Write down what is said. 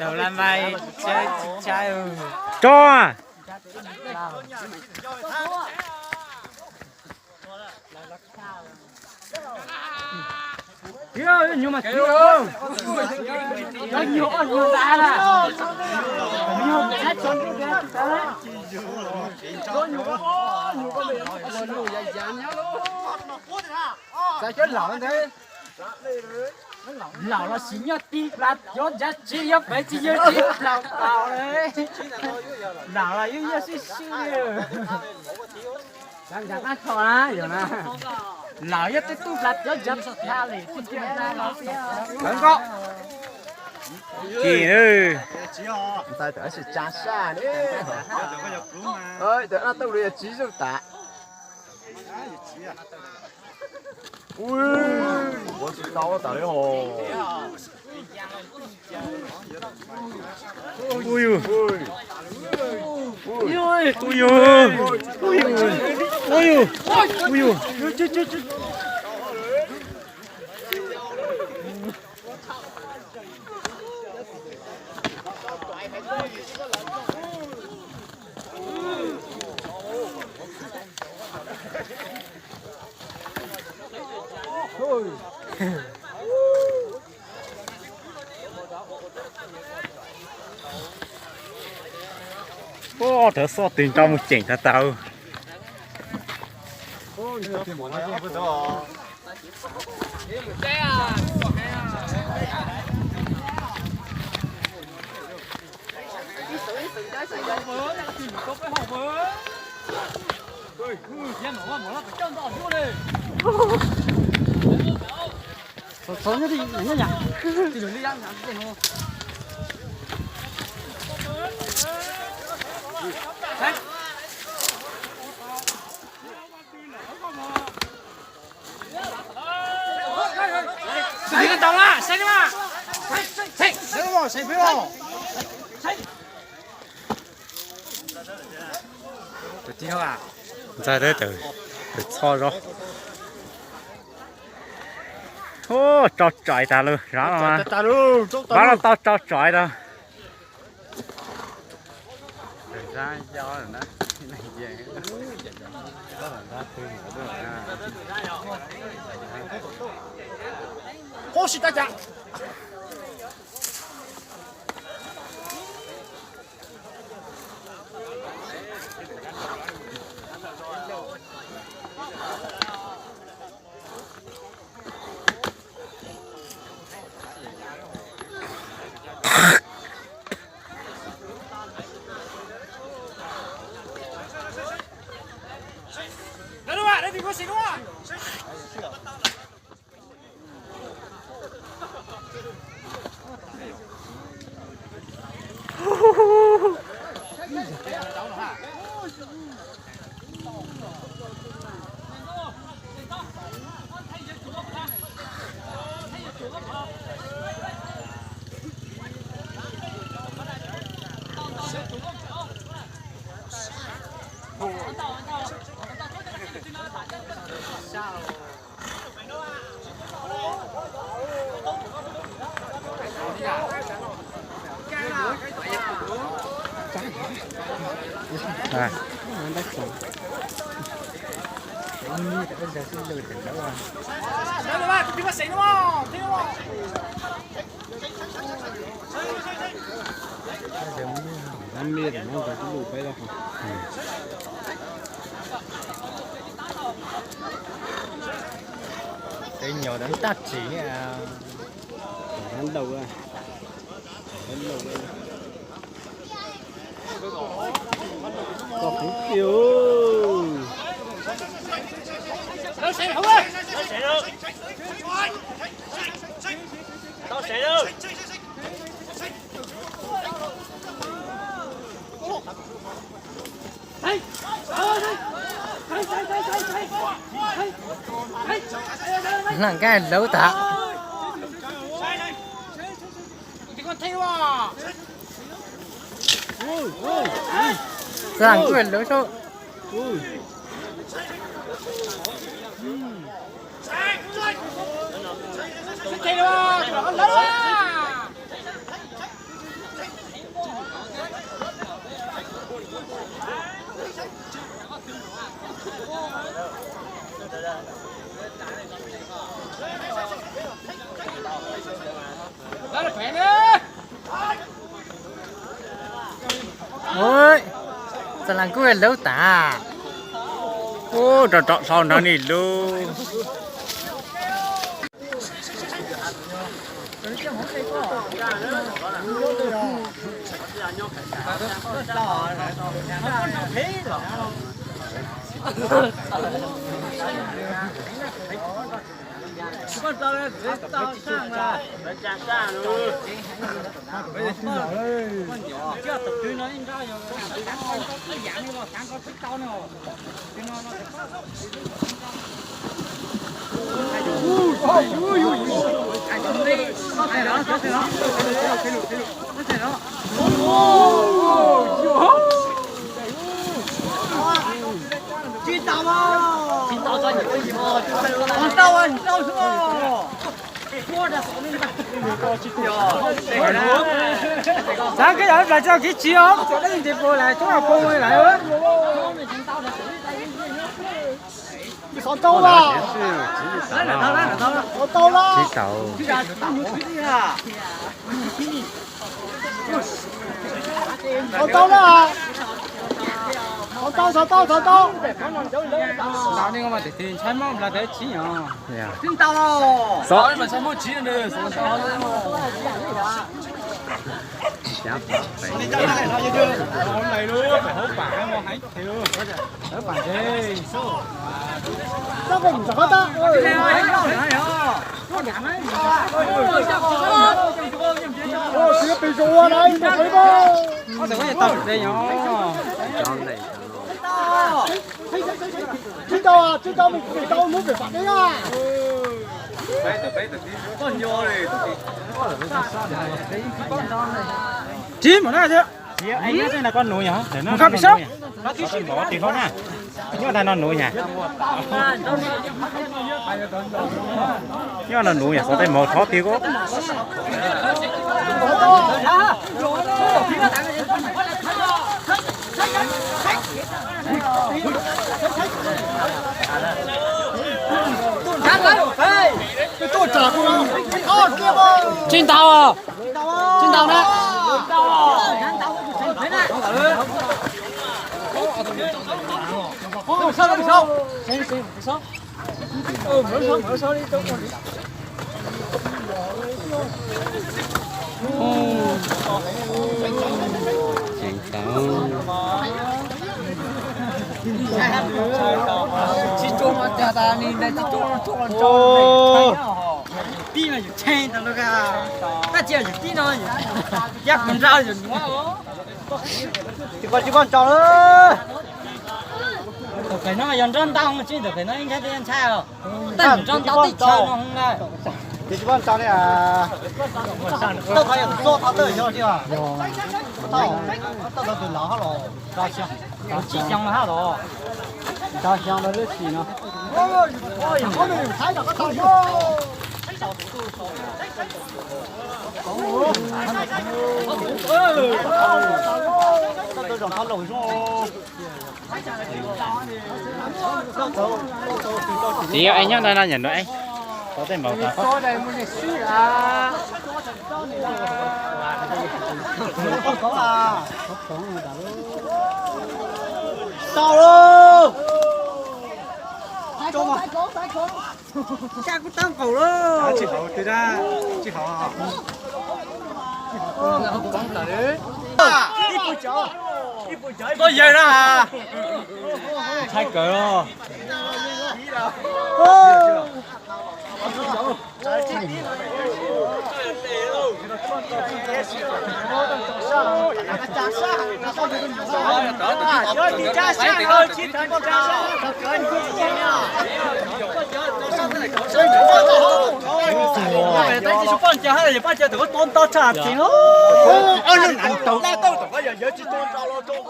Tau la mai, tsis tshai. Tso. Laum los sis nyob tib plag cov ncav tsev, yog peb tsis yog tib plag laum li. Laum los yeej yog sib sib li. Ncav qab tho na yog na. Laum yog tej tub plag cov ncav tha li. Kawg nkaus. Ci, ntxais tawm ib sim tsa saj li. Tawm dab tauj li yog tsiv zuj tas. Ui, ua tsis tau tas li hos. Ui yus, ui yus, ui yus, ui yus, ui yus. Ua, rov xoj twg nrau mus ceem tag tag. Ntxais tawm, tawm txho zog. Tso tsais tas lawm, Zab no, Zab no tau tso tsais tas. Tej nyuag dab tsi ne. Lam nkaij lawv tas. Lam nkaij lawv sab. Txalas kuj lub tas. Ub, rov rov sau nrog nws lub. Tsis tau, tsis tau, tsis tau xwb. Xav koj yog plas tsis tau kiv tsis os, txawm dab nti pua lawm, tub pua lawm. Xov tau la, xov tau la, xov tau la, xov tau, xov tau, xov tau. Ntshai muaj plas tawv tsiv os. Xov mas ntshai muaj tsiv. Tsis tau, tsis tau, tsis tau mus pem pam teb na. Tsis mus na. Mus kha pem saub. Nyob no nuv yom. Nyob no nuv yom, xov tej mos thov ti ko. Tsis ntau, tsis ntau na. Tib no yus tshee tau lawm, tab sis yus tib no yus ya kuv nra yus nuav. Tsis pom, tsis pom ntsaum lawm. Thaum pem no yog nroj ntau tsis, thaum pem no ib ntshai tib ntshai os. Tab sis nroj ntau teb chaws no na. Tsis pom ntsaum li. Tau qhov yog txoj tau tawm yog li os. Tau, tau tau tus lav hab los. Tsis xyoo hab los. Tsis xyoo los lub tsis no. Txiv, es nyob ntawm no nyuam nua es. Tau tej npaum tas. Tau lauj. Xya kuj tab nqaum lauj. Tsis haus, tsis haus. Koj yawg na. Ntshai kawg los. Paj ca tawm koj tau ntau tshaj txiv. Yawg tsis tau nrau los rau.